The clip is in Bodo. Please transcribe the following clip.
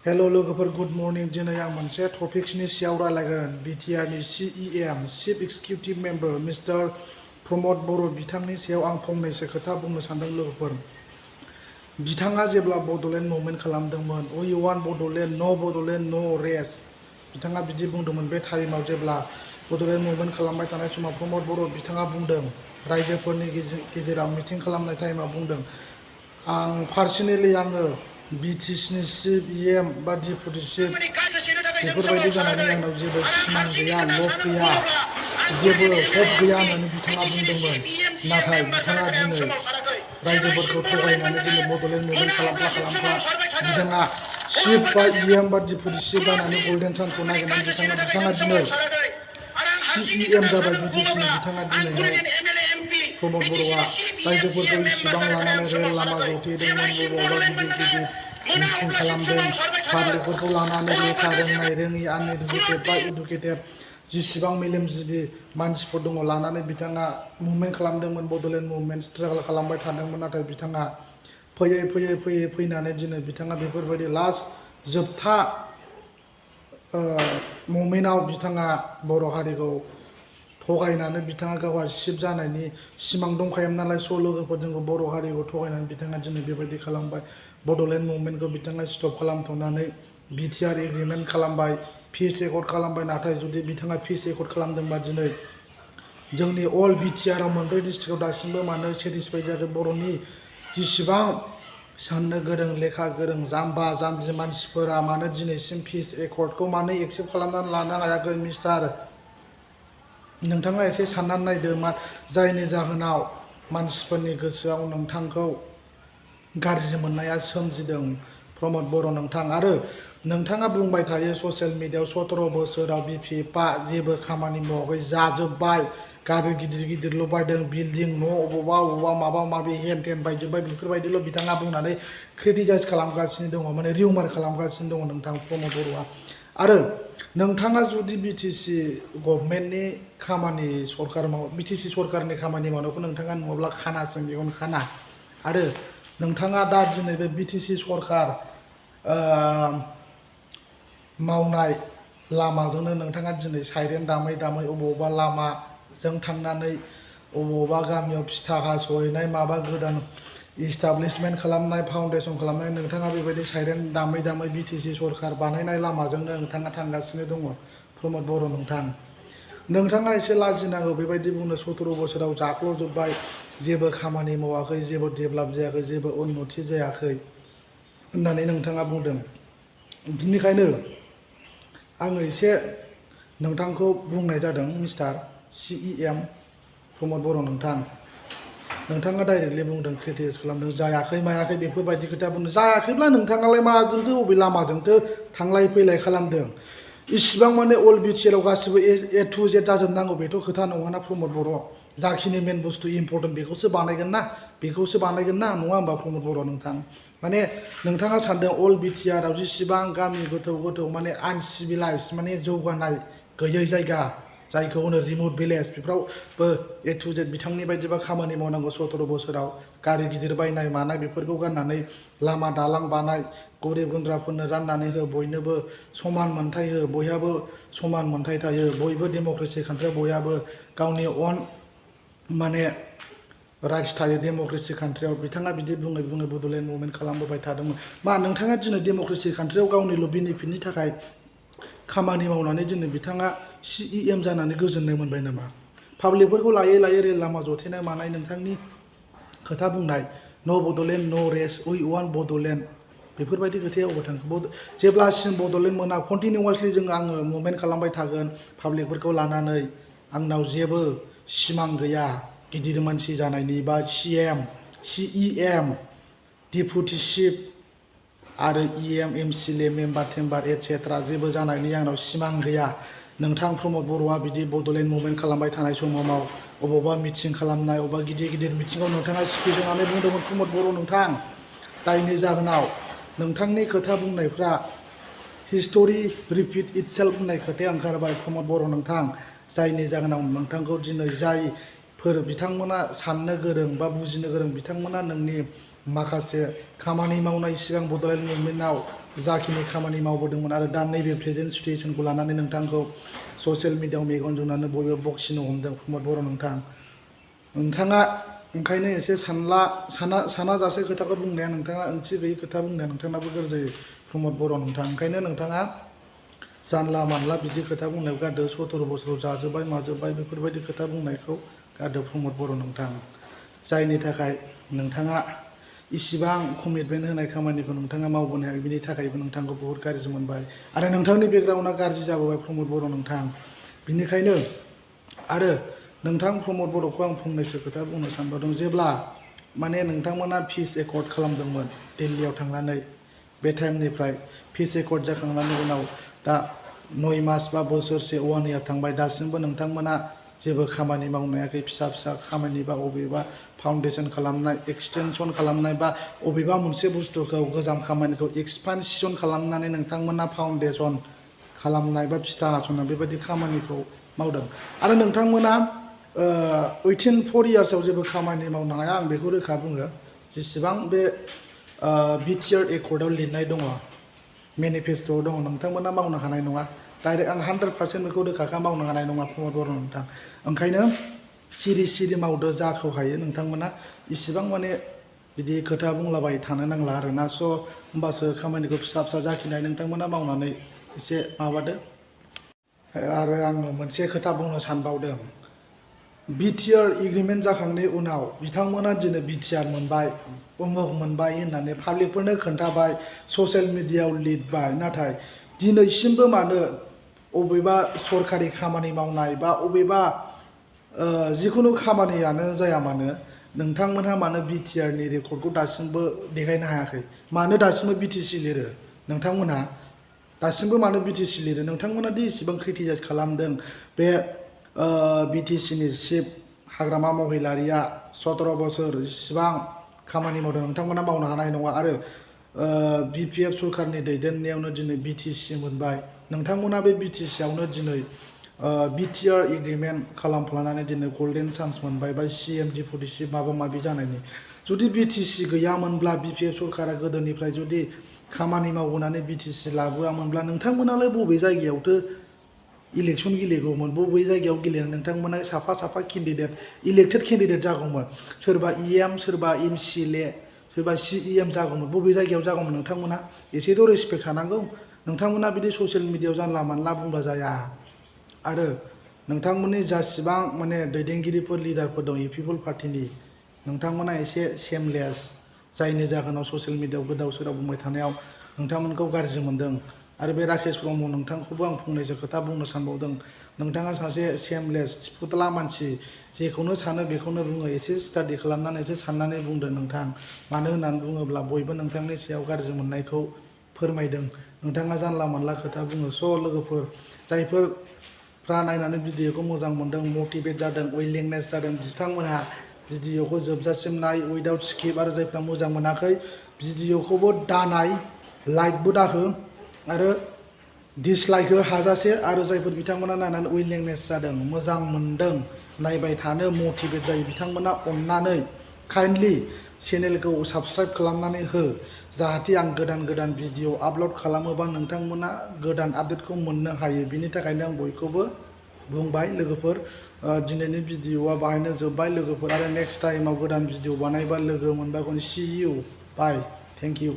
हेलो लोगोफोर गुड मर्निं दिनै आं मोनसे टपिक्सनि सायाव रायलायगोन बिटिआरनि सिइएम चिफ एक्जिकिउटिभ मेम्बार मिस्टार प्रमद बर' बिथांनि सायाव आं फंनैसो खोथा बुंनो सानदों लोगोफोर। बिथाङा जेब्ला बड'लेण्ड मुभमेन्ट खालामदोंमोन वी वान्ट बड'लेण्ड नो रेस बिथाङा बिदि बुंदोंमोन। बे टाइमाव जेब्ला बड'लेण्ड मुभमेन्ट खालामबाय थानाय समाव प्रमद बर' बिथाङा बुंदों रायजोफोरनि गेजेराव मिटिं खालामनाय टाइमाव बुंदों आं पार्सनेलि आङो बिटिसिनि चिफ इएम बा डिपुटि चिफ बेफोरबायदि जानानै आंनाव जेबो सिमां गैया लब गैया जेबो हप गैया होननानै बिथाङा बुंदोंमोन। नाथाय बिथाङा दिनै रायजोफोरखौ थगायनानै दिनै बड'लेण्ड मुभमेन्ट खालामफ्ला बिथाङा चिफ बा इएम बा डिपुटि चिफ जानानै गल्डेन चान्सखौ नागिरनानै बिथाङा दिनै सिइएम जाबाय बिटिसिनि। बिथाङा दिनैहाय प्रमद बर'आ रायजोफोरखौ इसिबां लानानै रेल लामा जथेदोंमोन बबावबा गिदिर गिदिर मिटिं खालामदों पाब्लिकफोरखौ लानानै लेखा रोंनाय रोङि आनइडुकेटेड बा इडुकेटेड जिसिबां मेलेमजिबि मानसिफोर दङ लानानै बिथाङा मुभमेन्ट खालामदोंमोन बड'लेण्ड मुभमेन्ट स्ट्रागल खालामबाय थादोंमोन। नाथाय बिथाङा फैनानै दिनै बिथाङा बेफोरबायदि लास्ट जोबथा मुभमेन्टआव बिथाङा बर' हारिखौ थगायनानै बिथाङा गावहा चिफ जानायनि सिमां दंखायोमोन नालाय लोगोफोर जोंखौ बर' हारिखौ थगायनानै बिथाङा दिनै बेबायदि खालामबाय। बड'लेण्ड मुभमेन्टखौ बिथाङा स्टप खालामथ'नानै बिटिआर एग्रिमेन्ट खालामबाय पिस एकर्ड खालामबाय। नाथाय जुदि बिथाङा पिस एकर्ड खालामदोंबा दिनै जोंनि अल बिटिआरआव मोनब्रै डिस्ट्रिक्टआव दासिमबो मानो सेटिसफाइ जायाखै बर'नि जिसिबां साननो गोरों लेखा गोरों जाम्बा जाम्बि मानसिफोरा मानो दिनैसिम पिस एकर्डखौ मानो एक्सेप्ट खालामनानै लानो हायाखै मिस्टार? नोंथाङा एसे साननानै नायदो जायनि जाहोनाव मानसिफोरनि गोसोआव नोंथांखौ गाज्रि मोननाया सोमजिदों प्रमद बर' नोंथां। आरो नोंथाङा बुंबाय थायो ससियेल मिडियायाव 17 बोसोराव बिपिएफआ जेबो खामानि मावाखै जाजोब्बाय गारि गिदिर गिदिरल' बायदों बिल्डिं न' अबावबा माबा माबि हेन टेन बायजोब्बाय बेफोरबायदिल' बिथाङा बुंनानै क्रिटिसाइज खालामगासिनो दङ माने रिउमार खालामगासिनो दङ नोंथां प्रमद बर'आ। आरो नोंथाङा जुदि बिटिसि गभर्नमेन्टनि खामानि बिटिसि सरकारनि खामानि मावनायखौ नोंथाङा नुवाब्ला खानाजों मेगन खाना। आरो नोंथाङा दा दिनै बे बिटिसि सरकार मावनाय लामाजोंनो नोंथाङा दिनै साइरेन दामै दामै अबावबा लामाजों थांनानै अबावबा गामियाव फिथा हास'हैनाय माबा गोदान इस्टाब्लिशमेन्ट खालामनाय फाउन्डेसन खालामनाय नोंथाङा बेबायदि साइरेन दामै दामै बिटिसि सरकार बानायनाय लामाजोंनो नोंथाङा थांगासिनो दङ प्रमद बर' नोंथां। नोंथाङा एसे लाजिनांगौ बेबायदि बुंनो 17 बोसोराव जाख्ल'जोब्बाय जेबो खामानि मावाखै जेबो डेभेलप जायाखै जेबो उन्नति जायाखै होननानै नोंथाङा बुंदों। बिनिखायनो आङो एसे नोंथांखौ बुंनाय जादों मिस्टार सिइएम प्रमद बर' नोंथां। नोंथाङा डाइरेक्टलि बुंदों क्रिटिसाइज खालामदों जायाखै मायाखै बेफोरबायदि खोथा बुंदों। जायाखैब्ला नोंथाङालाय माजोंथो बबे लामाजोंथो थांलाय फैलाय खालामदों? इसिबां माने अल बिटिआरआव गासिबो ए टु जेड जाजोबनांगौ बेथ' खोथा नङाना प्रमद बर'। जाखिनि मेन बुस्थु इम्पर्टेन्ट बेखौसो बानायगोन ना नङा होमबा प्रमद बर' नोंथां? माने नोंथाङा सानदों अल बिटिआरआव जिसिबां गामि गोथौ माने आनसिभिलाइज माने जौगानाय गैयै जायगा जायखौ होनो रिमट भिलेज बेफोरावबो ए टु जेड बिथांनि बायदिबा खामानि मावनांगौ 17 बोसोराव गारि गिदिर बायनाय मानाय बेफोरखौ गारनानै लामा दालां बानाय गरिब गुन्द्राफोरनो राननानै हो बयनोबो समान मोनथाय हो बयहाबो समान मोनथाय थायो बयबो डेम'क्रेसि कान्ट्रियाव बयहाबो गावनि अन माने राइट्स थायो डेम'क्रेसि कान्ट्रियाव। बिथाङा बिदि बुङै बड'लेण्ड मुभमेन्ट खालामबोबाय थादोंमोन। मा नोंथाङा दिनै डेम'क्रेसि कान्ट्रियाव गावनिल' बेनिफिटनि थाखाय खामानि मावनानै दिनै बिथाङा सिइएम जानानै गोजोननाय मोनबाय नामा? पाब्लिकफोरखौ लायै रेल लामा जथेनाय मानाय नोंथांनि खोथा बुंनाय नो बड'लेण्ड नो रेस वी वान्ट बड'लेण्ड बेफोरबायदि खोथाया अबाव थांखो? जेब्लासिम बड'लेण्ड मोना कन्टिनिउवासलि आङो मुभमेन्ट खालामबाय थागोन पाब्लिकफोरखौ लानानै आंनाव जेबो सिमां गैया गिदिर मानसि जानायनि बा सिइएम डिपुटि चिफ आरो इएम एमसिएलए मेम्बार टेम्बार एटसेट्रा जेबो जानायनि आंनाव सिमां गैया। नोंथां प्रमद बर'आ बिदि बड'लेण्ड मुभमेन्ट खालामबाय थानाय समाव अबावबा मिटिं खालामनाय अबावबा गिदिर मिटिङाव नोंथाङा स्पिच होनानै बुंदोंमोन प्रमद बर' नोंथां। जायनि जाहोनाव नोंथांनि खोथा बुंनायफ्रा हिस्टरि रिपिट इटसेल्फ होननाय खोथाया ओंखारबाय प्रमद बर' नोंथां। जायनि जाहोनाव नोंथांखौ दिनै जायफोर बिथांमोना साननो गोरों बा बुजिनो गोरों बिथांमोना नोंनि माखासे खामानि मावनाय सिगां बड'लेण्ड मुभमेन्टआव जाखिनि खामानि मावबोदोंमोन आरो दा नैबे प्रेजेन्ट सिटुएसनखौ लानानै नोंथांखौ ससियेल मिडियायाव मेगन जोंनानै बयबो बखिनो हमदों प्रमद बर' नोंथाङा ओंखायनो एसे सानाजासे खोथाखौ बुंनाया नोंथाङा ओंथि गैयै खोथा बुंनाया नोंथांनाबो गोर जायो प्रमद बर' नोंथां। ओंखायनो नोंथाङा जानला मानला बिदि खोथा बुंनायखौ गारदो। 17 बोसोराव जाजोब्बाय माजोब्बाय बेफोरबायदि खोथा बुंनायखौ गारदो प्रमद बर' नोंथां। जायनि थाखाय नोंथाङा इसिबां कमिटमेन्ट होनाय खामानिखौ नोंथाङा मावबोनो हायाखै, बिनि थाखायबो नोंथांखौ बहुत गाज्रि मोनबाय आरो नोंथांनि बेकग्राउन्डआ गाज्रि जाबोबाय प्रमद बर' नोंथां। बिनिखायनो आरो नोंथां प्रमद बर'खौ आं फंनैसो खोथा बुंनो सानबावदों। जेब्ला माने नोंथांमोना पिस एकर्ड खालामदोंमोन दिल्लीयाव थांनानै, बे टाइमनिफ्राय पिस एकर्ड जाखांनायनि उनाव दा 9 मास बा बोसोरसे 1 इयार थांबाय, दासिमबो नोंथांमोना जेबो खामानि मावनो हायाखै। फिसा फिसा खामानि बा अबेबा फाउन्डेसन खालामनाय, एक्सटेनसन खालामनाय बा अबेबा मोनसे बुस्थुखौ गोजाम खामानिखौ एक्सपानसन खालामनानै नोंथांमोना फाउन्डेसन खालामनाय बा फिथा हास'नाय बेबायदि खामानिखौ मावदों आरो नोंथांमोना 4 इयार्सआव जेबो खामानि मावनो हाया। आं बेखौ रोखा बुङो। जेसेबां बे बिटिआर एकर्डआव लिरनाय दङ, मेनिफेस्ट'आव दङ, नोंथांमोना मावनो हानाय नङा। डाइरेक्ट आं 100% बेखौ रोखाखा मावनो हानाय नङा प्रमद बर' नोंथां। ओंखायनो सिरि मावदो जाखौ हायो नोंथांमोना। इसिबां माने बिदि खोथा बुंलाबाय थानो नांला आरोना। स' होमबासो खामानिखौ फिसा जाखिनाय नोंथांमोना मावनानै एसे माबादो। आरो आङो मोनसे खोथा बुंनो सानबावदों। बिटिआर एग्रिमेन्ट जाखांनायनि उनाव बिथांमोना दिनै बिटिआर मोनबाय, उमुक मोनबाय होननानै पाब्लिकफोरनो खोन्थाबाय, ससियेल मिडियायाव लिरबाय। नाथाय दिनैसिमबो मानो अबेबा सरकारि खामानि मावनाय बा अबेबा जिखुनु खामानियानो जाया मानो नोंथांमोनहा मानो बिटिआरनि रेकर्डखौ दासिमबो देखायनो हायाखै? मानो दासिमबो बिटिसि लिरो नोंथांमोनहा? दासिमबो मानो बिटिसि लिरो? नोंथांमोना दि इसिबां क्रिटिसाइज खालामदों बे बिटिसिनि चिफ हाग्रामा महिलारिया 17 बोसोर इसिबां खामानि मावदों, नोंथांमोना मावनो हानाय नङा। आरो बिपिएफ सरकारनि दैदेननायावनो दिनै बिटिसि मोनबाय। नोंथांमोना बे बिटिसियावनो दिनै बिटिआर एग्रिमेन्ट खालामफ्लानानै दिनै गल्डेन चान्स मोनबाय बा सिएम डिपुटि चिफ माबा माबि जानायनि। जुदि बिटिसि गैयामोनब्ला, बिपिएफ सरकारा गोदोनिफ्राय जुदि खामानि मावबोनानै बिटिसि लाबोआमोनब्ला, नोंथांमोनालाय बबे जायगायावथो इलेक्सन गेलेगौमोन? बबे जायगायाव गेलेनो नोंथांमोना साफा केन्डिडेट, इलेक्टेड केन्डिडेट जागौमोन? सोरबा इएम, सोरबा एमसिएलए, सोरबा सिइएम जागौमोन। बबे जायगायाव जागौमोन नोंथांमोना? एसेथ' रेसपेक्ट थानांगौ। नोंथांमोना बिदि ससियेल मिडियायाव जानला मानला बुंबा जाया। आरो नोंथांमोननि जासिबां माने दैदेनगिरिफोर लिडारफोर दं पिपल पार्टिनि, नोंथांमोना एसे सेमलेस, जायनि जाहोनाव ससियेल मिडियायाव गोदाव सोराव बुंबाय थानायाव नोंथांमोनखौ गाज्रि मोनदों। आरो बे राकेश ब्रह्म नोंथांखौबो आं फंनैसो खोथा बुंनो सानबावदों। नोंथाङा सासे सेमलेस थिफुदला मानसि, जेखौनो सानो बेखौनो बुङो। एसे स्टाडि खालामनानै एसे साननानै बुंदो नोंथां। मानो होननानै बुङोब्ला बयबो नोंथांनि सायाव गाज्रि मोननायखौ फोरमायदों। नोंथाङा जानला मानला खोथा बुङो। स' लोगोफोर, जायफोरा नायनानै भिडिअखौ मोजां मोनदों, मटिभेट जादों, उइलिंनेस जादों, बिथांमोनहा भिडिअखौ जोबजासिम नाय उइदाउट स्किप। आरो जायफ्रा मोजां मोनाखै भिडिअखौबो दानाय, लाइकबो दाहो आरो डिसलाइक हो हाजासे। आरो जायफोर बिथांमोना नायनानै उइलिंनेस जादों, मोजां मोनदों, नायबाय थानो मटिभेट जायो, बिथांमोना अननानै काइन्डलि चेनेलखौ साबस्क्राइब खालामनानै हो, जाहाथे आं गोदान भिडिअ आपल'ड खालामोबा नोंथांमोना गोदान आपडेटखौ मोननो हायो। बिनि थाखायनो आं बयखौबो बुंबाय लोगोफोर, दिनैनि भिडिअआ बाहायनो जोब्बाय लोगोफोर। आरो नेक्स्ट टाइमाव गोदान भिडिअ बानायबा लोगो मोनबागोन। See you, bye, thank U.